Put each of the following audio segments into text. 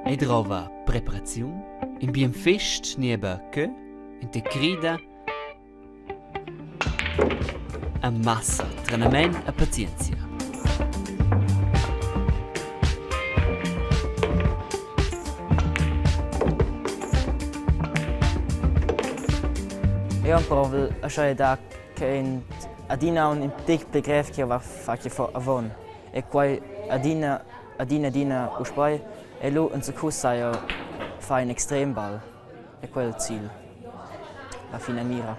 Ei drova preparaziun, in bien fest nieba cheu, in te crida e massa trenament e pazienzia. Eu emprovel a schai dar che adina un tic pli grev che va fatg avon. E quai adina, adina, adina uspei. E lu enzacu sai jeu far in extrem ball e quel il ziel, la finamira.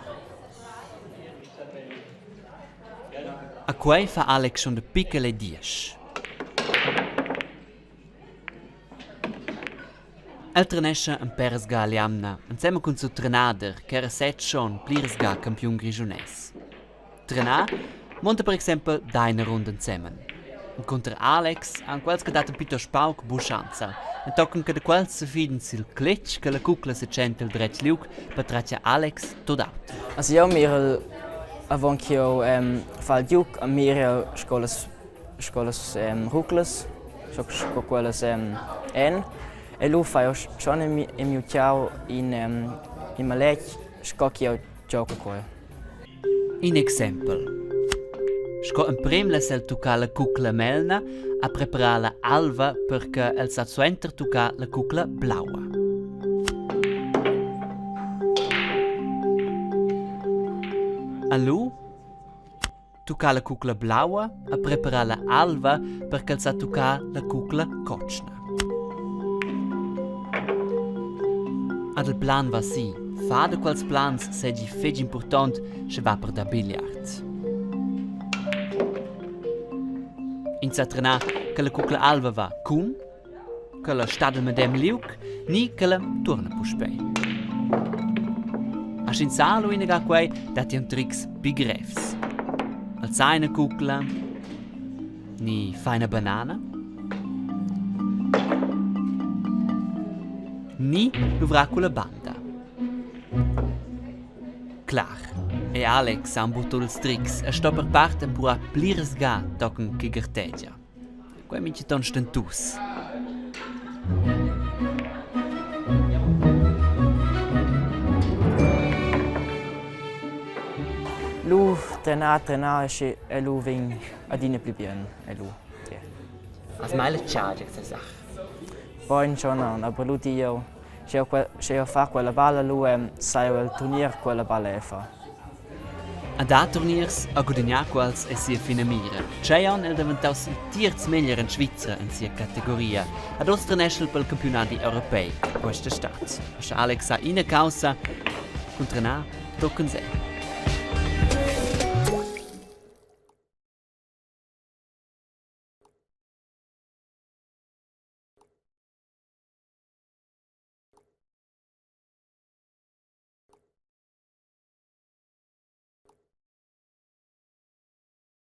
A quei fa Alex schon dapi ch'el ei diesch. El trenescha en pèras ga l'jamna ensemen cun siu trenader ch'era sez schon pliras ga campiun grischunès. Trenar munta per exempel dar ina runda ensemen. Encunter Alex han quels che dattan plitost pauc buca schanza, entochen che da quels sefiden sil cletg che la cucla setschenta el dretg liug, patratga Alex tut auter. Also jeu mirel avon ch'jeu fa il giug, mirel sco las sco las ruclas, sco quellas ein. E lu fai jeu schon en miu tgau in in maletg sco ch'jeu gioga quei. In exempel. Sco emprem less el tuccar la cucla melna a preparar la alva per che el sa suenter tuccar la cucla blaua. A lu tuccar la cucla blaua a preparar la alva per ch'el sa tuccar la cucla cotschna. Ad il plan va si. Far da quels plans seigi fetg impurtont, sche va per dar bigliard. Ins sa trenar che la cucla alva va cun, ch'ella stat el medem liug ni ch'ella tuorna puspei. Aschin sa lu inaga quei, dat aunc trics pli grevs. Alzar ina cucla, Ni fa ina banana? Ni luvrar culla banda. Clar, e Alex ha buttau ils trics e sto per part empruar pliras ga tochen che gartegia. Quei è mintgaton stentus. Lu trenar, trenar e lu vegn adina pli bien e lu yeah. Has mai la chargia questa sach? Bein schon aunc, aber lu di jeu, sche jeu sche jeu fa quella balla lu sai jeu el turnier quella balla e fa. A da turniers ha gudagnà quels è sia finamira. Tschei onn è el daventaus il tierz meglier en Svizra en sia categoria. Ad oz trenescha el pel campiunadi europeic questa stad. Sche Alex ha ina caussa cun trenar tochen sez.